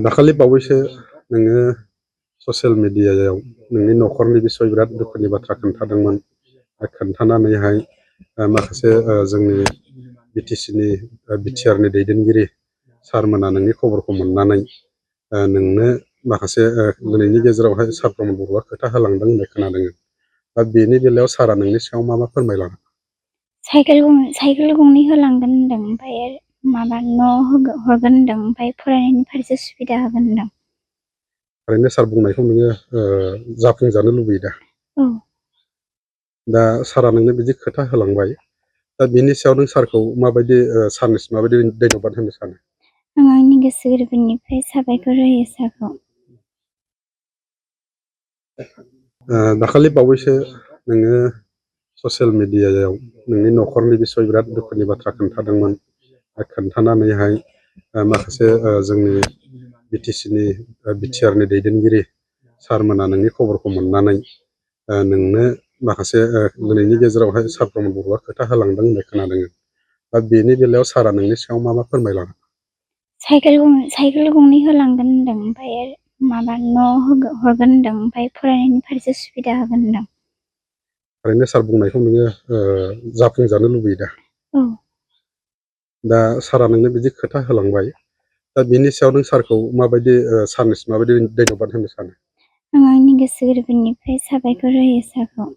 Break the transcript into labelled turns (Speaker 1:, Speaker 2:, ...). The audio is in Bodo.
Speaker 1: दाखालि बावैसो नोङो ससियेल मिडियायाव नोंनि न'खरनि बिसय बिराद दुखुनि बाथ्रा खोन्थादोंमोन। खोन्थानानैहाय माखासे जोंनि बिटिसिनि बिटिआरनि दैदेनगिरि सारमोना नोंनि खबरखौ मोननानै नोंनो माखासे दिनैनि गेजेरावहाय सार प्रमद बर'आ खोथा होलांदों होननाय खोनादों। दा बेनि बेलायाव सारा नोंनि सायाव मा फोरमायलांदों?
Speaker 2: साइकेल गंनै होलांगोन होनदों, ओमफ्राय माबा न' हरगोन होनदों, ओमफ्राय फरायनायनि फारसे सुबिदा होगोन होनदों।
Speaker 1: ओरैनो सार बुंनायखौ नोङो जाफुंजानो लुबैयो दा?
Speaker 2: औ।
Speaker 1: दा सारा नोंनो बिदि खोथा होलांबाय, दा बिनि सायाव नों सारखौ माबायदि सारनिसिम माबायदि धन्यबाद होनो सानो?
Speaker 2: आं आंनि गोसो गोरबोनिफ्राय साबायखर होयो सारखौ।
Speaker 1: दाखालि बावैसो नोङो ससियेल मिडियायाव नोंनि न'खरनि बिसय बिराद दुखुनि बाथ्रा खोन्थादोंमोन। खोन्थानानैहाय माखासे जोंनि बिटिसिनि बिटिआरनि दैदेनगिरि सारमोना नोंनि खबरखौ मोननानै नोंनो माखासे दिनैनि गेजेरावहाय सार प्रमद बर'आ खोथा होलांदों होननाय खोनादों। दा बेनि बेलायाव सारा नोंनि सायाव मा फोरमायलांदों?
Speaker 2: साइकेल गंनै होलांगोन होनदों, ओमफ्राय माबा न' हरगोन होनदों, ओमफ्राय फरायनायनि फारसे सुबिदा होगोन होनदों।
Speaker 1: ओरैनो सार बुंनायखौ नोङो जाफुंजानो लुबैयो दा?
Speaker 2: औ।
Speaker 1: दा सारा नोंनो बिदि खोथा होलांबाय, दा बिनि सायाव नों सारखौ माबायदि सारनिसिम माबायदि धन्यबाद होनो सानो?
Speaker 2: आं आंनि गोसो गोरबोनिफ्राय साबायखर होयो सारखौ।